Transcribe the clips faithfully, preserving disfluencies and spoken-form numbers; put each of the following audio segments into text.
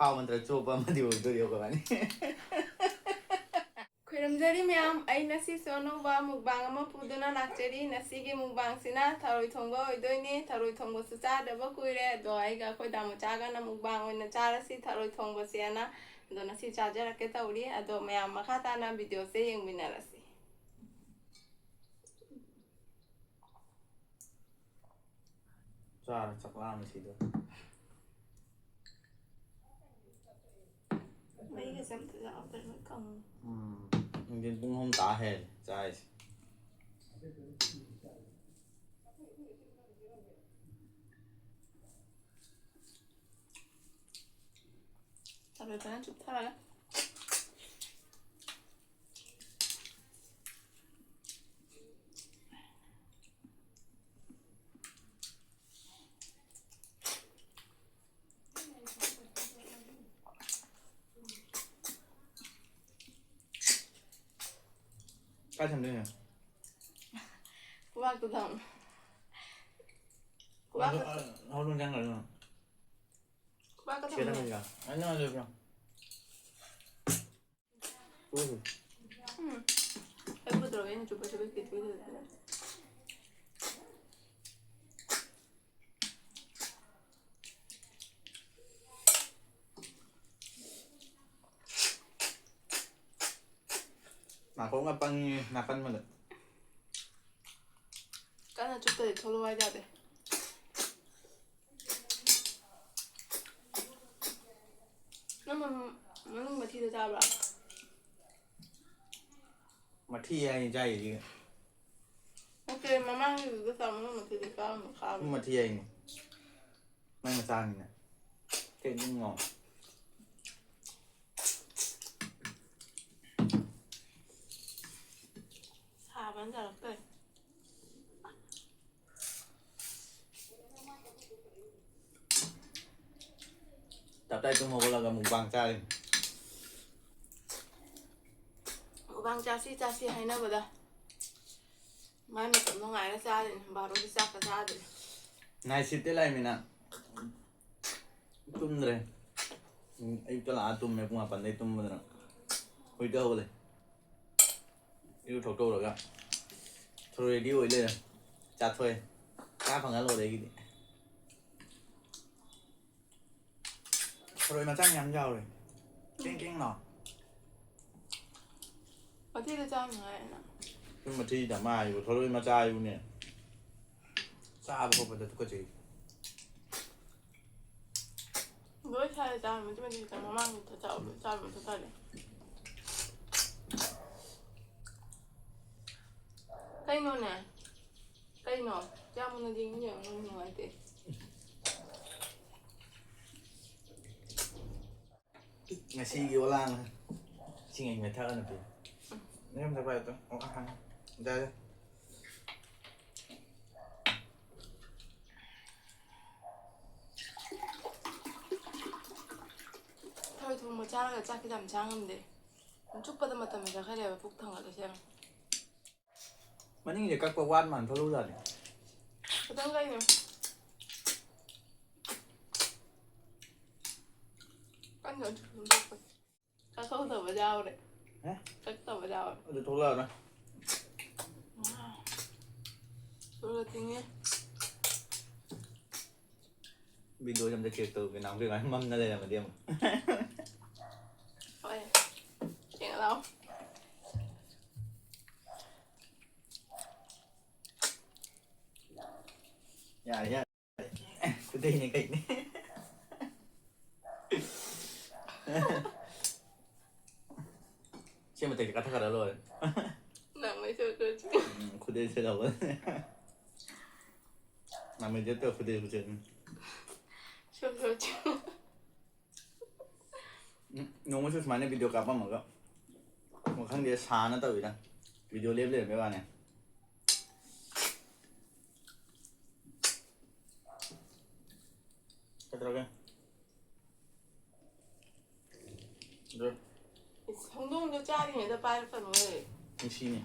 ꯍꯥꯎ ꯃꯟꯇ꯭ꯔ ꯆꯣꯞꯄ ꯑꯃꯗꯤ ꯑꯣꯏꯗꯣꯔꯤ ꯑꯩꯈꯣꯏꯕꯥꯅꯤ꯫ ꯈꯣꯏꯔꯝꯖꯔꯤ ꯃꯌꯥꯝ, ꯑꯩ ꯉꯁꯤꯁꯨ ꯑꯅꯧꯕ ꯃꯨꯛꯕꯥꯡ ꯑꯃ ꯄꯨꯗꯨꯅ ꯂꯥꯛꯆꯔꯤ꯫ ꯉꯁꯤꯒꯤ ꯃꯨꯛꯕꯥꯡꯁꯤꯅ ꯊꯔꯣꯏ ꯊꯣꯡꯕ ꯑꯣꯏꯗꯣꯏꯅꯦ꯫ ꯊꯔꯣꯏ ꯊꯣꯡꯕꯁꯨ ꯆꯥꯗꯕ ꯀꯨꯏꯔꯦ, ꯑꯗꯣ ꯑꯩꯒ ꯑꯩꯈꯣꯏ ꯗꯥ ꯃꯆꯥꯒꯅ ꯃꯨꯛꯕꯥꯡ ꯑꯣꯏꯅ ꯆꯥꯔꯁꯤ ꯊꯔꯣꯏ ꯊꯣꯡꯕꯁꯦꯅ꯫ ꯑꯗꯣ ꯉꯁꯤ ꯆꯥꯖꯔꯛꯀꯦ ꯇꯧꯔꯤ꯫ ꯑꯗꯣ ꯃꯌꯥꯝ ꯃꯈꯥ ꯇꯥꯅ ꯚꯤꯗꯤꯑꯣꯁꯦ ꯌꯦꯡꯃꯤꯟꯅꯔꯁꯤ꯫ ꯆꯥꯔ ꯆꯥꯛꯂꯥꯝꯃꯦ ꯁꯤꯗ꯫ ꯃꯩꯒꯁꯦ ꯑꯝꯇ ꯂꯥꯛꯑꯣ, ꯀꯩꯅꯣ ꯈꯪꯉꯨ꯫ ꯎꯝ, ꯅꯨꯡꯊꯤꯟ ꯄꯨꯡ ꯑꯍꯨꯝ ꯇꯥ ꯍꯦꯜꯂꯦ ꯆꯥꯏꯁꯦ꯫ ꯊꯔꯣꯏ ꯐꯖꯅ ꯆꯨꯞꯊꯔꯒ꯫ ꯀꯥꯏ ꯊꯝꯗꯣꯏꯅꯣ? ꯈꯨꯕꯥꯛꯇ ꯊꯝꯃꯣ꯫ ꯈꯨꯕꯥꯛꯇ ꯍꯧ-, ꯍꯧ-, ꯍꯧꯗꯣꯡ ꯆꯪꯈ꯭ꯔꯗꯤ ꯅꯪ꯫ ꯈꯨꯕꯥꯛꯇ ꯁꯤꯗ ꯊꯝꯃꯣ꯫ ꯊꯝꯃꯒ꯫ ꯑꯩ ꯅꯪ ꯑꯗꯨ ꯄꯤꯔꯣ꯫ ꯎꯝ꯫ ꯎꯝ꯫ ꯑꯩ ꯐꯣꯇꯣ ꯑꯩꯅ ꯆꯨꯞꯄ ꯆꯨꯞꯄ ꯀꯦꯇꯨ ꯀꯦꯇꯨ꯫ ꯅꯥꯀꯣꯡꯒ ꯄꯪꯉꯤ ꯅꯥꯀꯟ ꯑꯃꯗ꯫ ꯀꯟꯅ ꯆꯨꯞꯇꯗꯤ ꯊꯣꯛꯂꯛꯑꯣ ꯍꯥꯏ ꯌꯥꯗꯦ꯫ ꯅꯪ ꯃꯅꯨꯡ, ꯃꯅꯨꯡ ꯃꯊꯤꯗꯣ ꯆꯥꯕ꯭ꯔꯥ? ꯃꯊꯤ ꯍꯥꯏꯅꯤ ꯆꯥꯏꯁꯤꯒ꯫ ꯅꯠꯇꯦ, ꯃꯃꯥꯡꯒꯤꯗꯨꯗ ꯆꯥꯎ, ꯃꯅꯨꯡ ꯃꯊꯤꯗꯣ ꯆꯥꯔꯨꯅꯨ, ꯈꯥꯕꯅꯤ꯫ ꯃꯊꯤ ꯍꯥꯏꯅꯤ꯫ ꯃꯥꯏ ꯃꯆꯥꯅꯤꯅ꯫ ꯀꯩꯅꯣ ꯉꯥꯎ꯫ ꯁꯥꯕꯅ ꯖꯥꯔꯛꯇꯣꯔꯦ꯫ ꯇꯞꯇꯥꯏ ꯇꯨꯝ ꯍꯧꯒꯠꯂꯒ ꯃꯨꯛꯕꯥꯡ ꯆꯥꯔꯤ꯫ ꯃꯨꯛꯕꯥꯡ ꯆꯥꯁꯤ ꯆꯥꯁꯤ ꯍꯥꯏꯅꯕꯗ ꯃꯥꯏ ꯃꯇꯝꯗꯣ ꯉꯥꯏꯔ ꯆꯥꯔꯤꯅꯤ꯫ ꯕꯥꯔꯣꯒꯤ ꯆꯥꯛꯀ ꯆꯥꯗ꯭ꯔꯤ꯫ Night shift ꯇ ꯂꯥꯛꯏꯃꯤꯅ ꯇꯨꯝꯗ꯭ꯔꯦ꯫ ꯎꯝ, ꯑꯌꯨꯛꯇ ꯂꯥꯛꯑ ꯇꯨꯝꯃꯦ, ꯄꯨꯡ ꯃꯥꯄꯟꯗꯩ ꯇꯨꯝꯕꯗꯨꯅ ꯍꯧꯖꯤꯛꯇ ꯍꯧꯒꯠꯂꯦ꯫ ꯏꯔꯨ ꯊꯣꯛꯇꯧꯔꯒ ꯊꯔꯣꯏ ready ꯑꯣꯏ ꯂꯩꯔꯦ꯫ ꯆꯥꯊꯣꯛꯑꯦ꯫ ꯆꯥ ꯐꯪꯉ ꯂꯣꯏꯔꯦ ꯑꯩꯒꯤꯗꯤ꯫ ꯊꯔꯣꯏ ꯃꯆꯥ ꯃꯌꯥꯝ ꯌꯥꯎꯔꯦ꯫ ꯀꯦꯡ ꯀꯦꯡ ꯂꯥꯎ꯫ ꯃꯊꯤꯗ ꯆꯥꯅꯤꯡꯉꯥꯏꯅ꯫ ꯁꯨꯝ ꯃꯊꯤꯗ ꯃꯥ ꯍꯥꯏꯕꯨ ꯊꯔꯣꯏ ꯃꯆꯥ ꯍꯥꯏꯕꯨꯅꯦ꯫ ꯆꯥꯕ ꯈꯣꯠꯄꯗ ꯇꯨꯀꯠꯆꯩ꯫ ꯂꯣꯏ ꯁꯥꯏ ꯆꯥꯔꯨ ꯃꯆꯤꯠ ꯃꯆꯤꯠ ꯈꯤꯇꯪ ꯃꯃꯥꯡꯒꯤꯗ ꯆꯥꯕ ꯆꯥꯔꯨ ꯆꯥꯔꯨ꯫ ꯀꯩꯅꯣꯅꯦ? ꯀꯩꯅꯣ? ꯌꯥꯝꯅ ꯌꯦꯡ ꯌꯦꯡꯉꯨ ꯅꯨꯡꯉꯥꯏꯇꯦ꯫ ꯉꯁꯤꯒꯤ ꯑꯣꯂꯥꯡ ꯏꯁꯤꯡ ꯑꯏꯪꯕ ꯊꯛꯑ ꯅꯨꯄꯤ꯫ ꯅꯪ ꯑꯝꯇ ꯄꯥꯏꯌꯨ ꯇꯨ꯫ ꯑꯣ, ꯑꯍꯥ꯫ ꯌꯥꯔꯦ꯫ ꯊꯔꯣꯏ ꯊꯣꯡꯕ ꯆꯥꯔꯒ ꯆꯥꯛꯇꯤ ꯌꯥꯝ ꯆꯥ ꯉꯝꯗꯦ꯫ ꯆꯨꯞꯄꯗ ꯃꯇꯝ ꯆꯠꯈ꯭ꯔꯦꯕ ꯄꯨꯛ ꯊꯪꯒꯠꯂꯤꯁꯦ ꯌꯥꯝ꯫ ꯃꯅꯤꯡꯁꯦ ꯀꯛꯄ ꯋꯥꯠ ꯃꯥꯟ ꯊꯣꯛꯂꯛꯎꯖꯥꯠꯅꯤ꯫ ꯈꯤꯇꯪ ꯀꯩꯅꯣ꯫ ꯀꯟꯅ ꯑꯗꯨꯝ ꯀꯛꯄ꯫ ꯀꯛꯍꯧꯗꯕ ꯌꯥꯎꯔꯦ꯫ ꯍꯦ? ꯀꯛꯇꯕ ꯌꯥꯎꯔꯦ꯫ ꯑꯗꯨ ꯊꯣꯛꯂꯛꯑꯔꯣꯏ꯫ ꯋꯥꯎ꯫ ꯁꯣꯔꯒ ꯊꯤꯡꯉꯦ꯫ Video ꯑꯝꯇ check ꯇꯧꯒꯦ, ꯅꯥꯎꯕꯤ ꯃꯥꯏ ꯃꯝꯅ ꯂꯩꯔꯝꯃꯗꯤ ꯑꯃꯨꯛ꯫ ꯍꯣꯏ꯫ ꯌꯦꯡꯉ ꯂꯥꯛꯑꯣ꯫ ꯌꯥꯔꯦ, ꯌꯥꯔꯦ꯫ ꯈꯨꯗꯩꯅꯦ ꯀꯩꯅꯦ꯫ ꯁꯤ ꯃꯇꯦꯛꯁꯦ ꯀꯛꯊꯠꯈ꯭ꯔ ꯂꯣꯏꯔꯦ꯫ ꯅꯪ ꯃꯩ ꯁꯣꯠ ꯁꯣꯠ ꯆꯤꯡ꯫ ꯎꯝ, ꯈꯨꯗꯩ ꯁꯦꯠꯂꯕ꯫ ꯅꯪ ꯃꯩ ꯁꯦꯠꯇ ꯈꯨꯗꯩ ꯁꯦꯠꯂꯤ꯫ ꯁꯣꯠ ꯁꯣꯠ ꯆꯤꯡ꯫ ꯎꯝ, ꯅꯣꯡꯃꯁꯨ ꯁꯨꯃꯥꯏꯅ video ꯀꯥꯞꯄꯝꯃꯒ ꯋꯥꯈꯜꯁꯦ ꯁꯥꯅ ꯇꯧꯋꯤꯗ꯫ Video ꯂꯦꯞ ꯂꯩꯔꯝꯕꯩ ꯋꯥꯅꯦ꯫ ꯀꯩꯗꯧꯔꯒꯦ? ꯑꯗꯨ ꯏꯁ, ꯍꯧꯗꯣꯡꯗꯣ ꯆꯥꯔꯤꯉꯩꯗ ꯄꯥꯏꯔꯛꯀꯅꯨꯍꯦ꯫ ꯅꯨꯡꯁꯤꯅꯦ꯫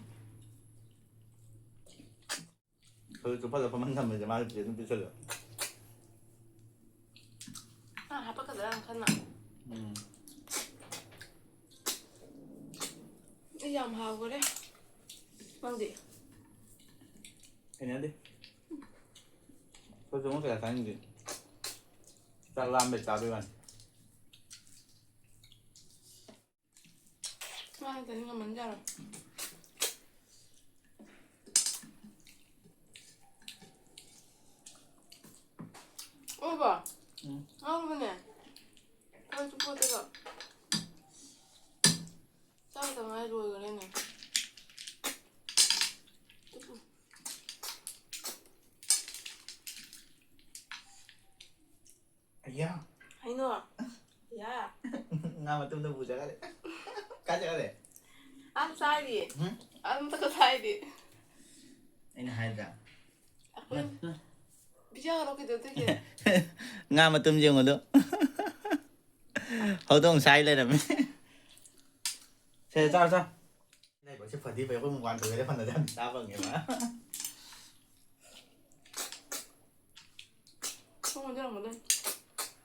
ꯍꯧꯖꯤꯛ ꯆꯨꯞꯍꯜꯂ ꯐꯝꯍꯟ ꯊꯝꯕꯁꯦ ꯃꯥꯁꯨ ꯆꯦ ꯑꯗꯨꯝ ꯄꯤꯁꯜꯂꯦ꯫ ꯑꯥ, ꯍꯥꯄꯛꯀꯗ꯭ꯔꯥ ꯌꯥꯝ ꯀꯟꯅ? ꯎꯝ꯫ ꯑꯩ ꯌꯥꯝ ꯍꯥꯎꯈꯔꯦ꯫ ꯅꯪꯗꯤ? ꯍꯩꯅꯗꯦ꯫ ꯑꯩꯈꯣꯏ ꯆꯨꯉꯧ ꯀꯌꯥ ꯆꯥꯅꯤꯡꯗꯦ꯫ ꯆꯥꯛ ꯂꯥꯝꯕꯩ ꯆꯥꯕꯩ ꯋꯥꯅꯤ꯫ ꯃꯥꯅ ꯆꯥꯅꯤꯡꯉꯝꯃꯅꯤ ꯌꯥꯔꯣꯏ꯫ ꯑꯣꯏꯕ? ꯎꯝ꯫ ꯉꯥꯎꯕꯅꯦ꯫ ꯍꯣꯏ, ꯆꯨꯞꯄꯣꯠꯇꯦꯕ꯫ ꯆꯥꯛ ꯇꯪꯉꯥꯏ ꯂꯣꯏꯈ꯭ꯔꯦꯅꯦ꯫ ꯆꯨꯞꯄꯨ꯫ ꯑꯌꯥ꯫ ꯍꯩꯅꯣ꯫ ꯌꯥ꯫ ꯉꯥ ꯃꯇꯨꯝꯗ ꯄꯨꯖꯈꯔꯦ꯫ ꯀꯥꯏ ꯆꯠꯈꯔꯦ? ꯑꯥ ꯆꯥꯔꯤ꯫ ꯍꯨꯝ? ꯑꯥ ꯃꯊꯛꯇ ꯁꯥꯏꯗꯤ꯫ ꯑꯩꯅ ꯍꯥꯏꯗ꯭ꯔꯥ? ꯑꯩꯈꯣꯏ ꯄꯤꯖꯈ꯭ꯔꯣ ꯀꯩꯗꯧꯗꯣꯏꯒꯦ? ꯉꯥ ꯃꯇꯨꯝ ꯌꯦꯡꯉꯨꯗꯣ꯫ ꯍꯧꯗꯣꯡ ꯁꯥꯏ ꯂꯩꯔꯝꯃꯦ꯫ ꯁꯦ, ꯆꯥꯔꯣ, ꯆꯥꯔꯣ꯫ ꯂꯥꯏꯕꯛꯁꯦ ꯐꯗꯤ ꯐꯩ, ꯑꯩꯈꯣꯏ ꯃꯄꯥꯟ ꯊꯣꯛꯑꯦꯗ ꯐꯅꯗ ꯆꯥ ꯐꯪꯉꯦꯕ꯫ ꯊꯣꯡ ꯂꯣꯟꯖꯔꯝꯒꯗꯣꯏꯅꯤ꯫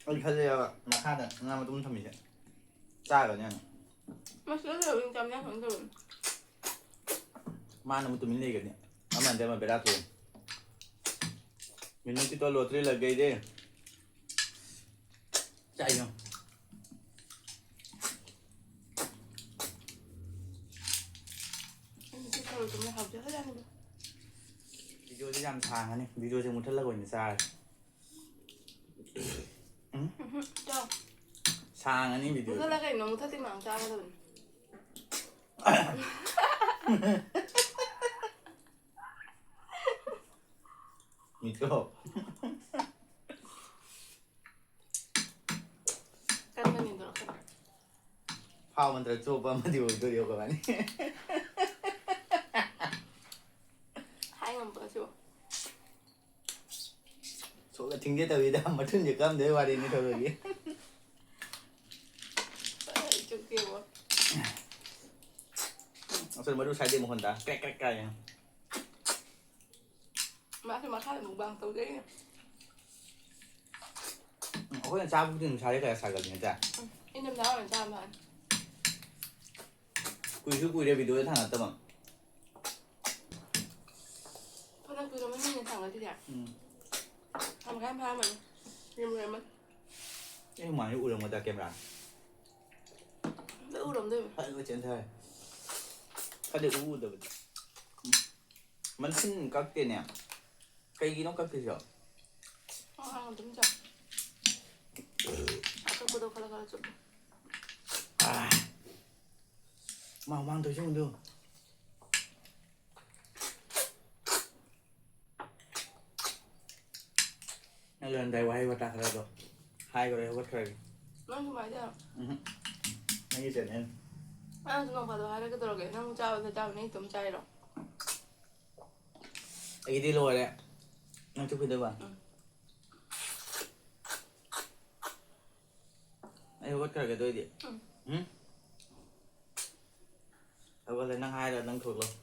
ꯑꯩ ꯈꯜꯂꯦꯕ ꯃꯈꯥꯗ ꯉꯥ ꯃꯇꯨꯝ ꯊꯝꯃꯤꯁꯦ ꯆꯥꯒ꯭ꯔꯅꯤ ꯍꯥꯏꯅ꯫ ꯃꯁꯤꯗ ꯂꯩꯕ ꯏꯟꯀꯝ ꯌꯥꯝ ꯐꯪꯗꯕꯅꯤ꯫ ꯃꯥꯅ ꯑꯃꯨꯛ ꯇꯨꯃꯤꯟ ꯂꯩꯒꯅꯤ꯫ ꯑꯃꯗꯤ ꯑꯃ ꯕꯦꯔꯥ ꯊꯣꯛꯑꯦ꯫ ꯃꯤꯅꯨ ꯀꯤꯇꯣ ꯂꯣꯇ꯭ꯔꯤ ꯂꯒ ꯒꯏ ꯔꯦ꯫ ꯆꯥꯏꯌꯣ꯫ ꯎꯝ, ꯁꯤ ꯊꯔꯣꯏ ꯊꯣꯡꯕ ꯍꯥꯎꯖꯈ꯭ꯔꯖꯥꯠꯅꯤꯗ꯫ ꯚꯤꯗꯤꯑꯣꯁꯦ ꯌꯥꯝ ꯁꯥꯡꯉꯅꯤ꯫ ꯚꯤꯗꯤꯑꯣꯁꯦ ꯃꯨꯠꯊꯠꯂꯒ ꯑꯣꯏꯅ ꯆꯥꯔꯦ꯫ ꯎꯝ? ꯎꯝꯍꯨꯝ, ꯆꯥꯎ꯫ ꯁꯥꯡꯉꯅꯤ ꯚꯤꯗꯤꯑꯣꯁꯦ꯫ ꯃꯨꯠꯊꯠꯂ ꯀꯩꯅꯣ? ꯃꯨꯠꯊꯠꯇꯤ ꯃꯌꯥꯝ ꯆꯥꯒꯗꯕꯅꯤ꯫ ꯃꯤꯠꯇꯣ꯫ ꯀꯟꯕꯅꯤꯗꯣ ꯀꯩꯅꯣ꯫ ꯐꯥꯎ ꯃꯟꯇ꯭ꯔ ꯆꯣꯞꯄ ꯑꯃꯗꯤ ꯑꯣꯏꯗꯣꯔꯤ ꯑꯩꯈꯣꯏꯕꯥꯅꯤ꯫ ꯍꯥꯏ ꯉꯝꯕ ꯑꯁꯤꯕꯨ꯫ ꯁꯣꯛꯂ ꯊꯤꯡꯒꯦ ꯇꯧꯋꯤꯗ, ꯃꯊꯨꯟꯁꯦ ꯀꯝꯗꯣꯏ ꯋꯥꯔꯤꯅꯤ ꯊꯧꯔꯣꯏꯒꯤ꯫ ꯑꯩ ꯆꯨꯞꯀꯦꯕꯣ꯫ ꯑꯁꯣꯏ ꯃꯔꯨ ꯁꯥꯏꯗꯦ ꯃꯈꯣꯟ ꯇꯥ꯫ ꯀ꯭ꯔꯦꯛ ꯀ꯭ꯔꯦꯛ ꯀꯥꯏꯅ꯫ ꯃꯥꯁꯨ ꯃꯈꯥꯗ ꯃꯨꯛꯕꯥꯡ ꯇꯧꯖꯩꯅꯦ꯫ ꯎꯝ, ꯑꯩꯈꯣꯏꯅ ꯆꯥꯕꯕꯨꯗꯤ ꯅꯨꯡꯁꯥꯁꯦ ꯈꯔ ꯁꯥꯒꯠꯂꯤ ꯅꯠꯇ꯭ꯔꯥ? ꯎꯝ꯫ ꯅꯤꯡꯊꯝꯊꯥ ꯑꯣꯏꯅ ꯆꯥꯕ ꯃꯥꯜꯂꯦ꯫ ꯀꯨꯏꯁꯨ ꯀꯨꯏꯔꯦ ꯚꯤꯗꯤꯑꯣꯗ ꯊꯥꯡꯒꯠꯇꯕ꯫ ꯐꯅ ꯀꯨꯏꯔꯝꯃꯅꯤꯅꯦ ꯊꯥꯡꯒꯠꯂꯤꯁꯦ꯫ ꯎꯝ꯫ ꯊꯥ ꯃꯈꯥꯏ ꯑꯃ ꯐꯥꯔꯝꯃꯅꯤ꯫ ꯌꯥꯝ ꯀꯨꯏꯔꯝꯃꯅꯤ꯫ ꯑꯩ ꯍꯨꯃꯥꯡꯁꯦ ꯎꯔꯝꯒꯗ꯭ꯔꯥ ꯀꯦꯃꯦꯔꯥ? ꯂꯣꯏ ꯎꯔꯝꯗꯣꯏꯅꯤ꯫ ꯐꯖꯅ ꯆꯦꯟꯊꯔꯦ꯫ ꯈꯔꯗꯤ ꯎ ꯎꯗꯕꯗꯤ꯫ ꯎꯝ꯫ ꯃꯟꯁꯤꯟ ꯀꯛꯇꯦꯅꯦ꯫ ꯀꯩꯒꯤꯅꯣ ꯀꯛꯇ꯭ꯔꯤꯁꯦ? ꯑꯉꯥꯡ ꯑꯗꯨꯝ ꯆꯥꯎ꯫ ꯑꯇꯣꯞꯄꯗꯣ ꯈꯔ ꯈꯔ ꯆꯨꯞꯄꯨ꯫ ꯑꯥ꯫ ꯃꯥ ꯃꯥꯡꯗꯣꯏꯁꯤ ꯎꯗꯣ꯫ ꯅꯪ ꯂꯣꯏꯔꯝꯗꯥꯏ ꯋꯥꯍꯩ ꯋꯥꯇꯥ ꯈꯔꯗꯣ ꯍꯥꯏꯈ꯭ꯔꯣ, ꯑꯩ ꯍꯧꯒꯠꯈ꯭ꯔꯒꯦ꯫ ꯅꯪ ꯁꯨꯃꯥꯏꯅ ꯇꯧꯔꯣ꯫ ꯎꯝꯍꯨꯝ꯫ ꯅꯪꯒꯤ ꯆꯦꯅꯦꯜ꯫ ꯑꯩꯅꯁꯨ ꯅꯣꯡ ꯐꯥꯗꯣꯛ ꯍꯥꯏꯔꯛꯀꯗꯧꯔꯒꯦ꯫ ꯅꯪ ꯆꯥꯕꯗ ꯆꯥꯕ ꯅꯪ ꯏꯇꯣꯝ ꯆꯥꯏꯔꯣ? ꯑꯩꯒꯤꯗꯤ ꯂꯣꯏꯔꯦ꯫ ꯅꯪ ꯆꯨꯞꯈꯤꯗꯣꯏꯕ? ꯎꯝ꯫ ꯑꯩ ꯍꯧꯒꯠꯈ꯭ꯔꯒꯦ ꯑꯗꯨ ꯑꯣꯏꯗꯤ꯫ ꯎꯝ꯫ ꯎꯝ? ꯍꯧꯒꯠꯂꯦ, ꯅꯪ ꯍꯥꯏꯔꯣ, ꯅꯪ ꯊꯣꯛꯂꯛꯑꯣ꯫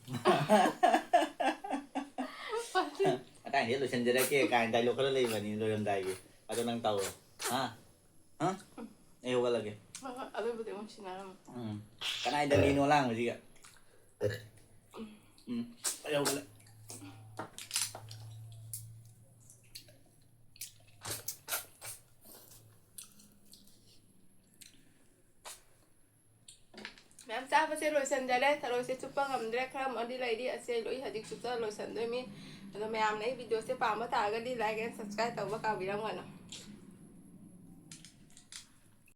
ꯃꯇꯥꯡꯁꯤꯗ ꯂꯣꯏꯁꯤꯟꯖꯔꯛꯀꯦ ꯀꯥꯏꯅ ꯗꯥꯏꯂꯣꯛ ꯈꯔ ꯂꯩꯕꯅꯤ ꯂꯣꯏꯔꯝꯗꯥꯏꯒꯤ꯫ ꯑꯗꯣ ꯅꯪ ꯇꯧꯔꯣ꯫ ꯍꯥ? ꯍꯥ? ꯑꯩ ꯍꯧꯒꯠꯂꯒꯦ꯫ ꯍꯣꯏ, ꯍꯣꯏ, ꯑꯗꯨꯕꯨꯗꯤ ꯑꯃꯨꯛ ꯁꯤꯟꯅꯔꯝꯃꯣ꯫ ꯎꯝ꯫ ꯀꯅꯥꯏꯗ ꯂꯤꯅꯣ ꯂꯥꯡꯕꯁꯤꯒ? ꯎꯝ꯫ ꯑꯩ ꯍꯧꯒꯠꯂꯦ꯫ ꯃꯌꯥꯝ ꯆꯥꯕꯁꯦ ꯂꯣꯏꯁꯟꯖꯔꯦ꯫ ꯊꯔꯣꯏꯁꯦ ꯆꯨꯞꯄ ꯉꯝꯗ꯭ꯔꯦ꯫ ꯈꯔ ꯑꯃꯗꯤ ꯂꯩꯔꯤ꯫ ꯑꯁꯦ ꯂꯣꯏ ꯍꯧꯖꯤꯛ ꯆꯨꯞꯆ ꯂꯣꯏꯁꯟꯗꯣꯏꯅꯤ꯫ ꯑꯗꯣ ꯃꯌꯥꯝꯅ ꯑꯩ ꯚꯤꯗꯤꯑꯣꯁꯦ ꯄꯥꯝꯕ ꯇꯥꯔꯒꯗꯤ like and subscribe ꯇꯧꯕ ꯀꯥꯎꯕꯤꯔꯝꯒꯅꯨ꯫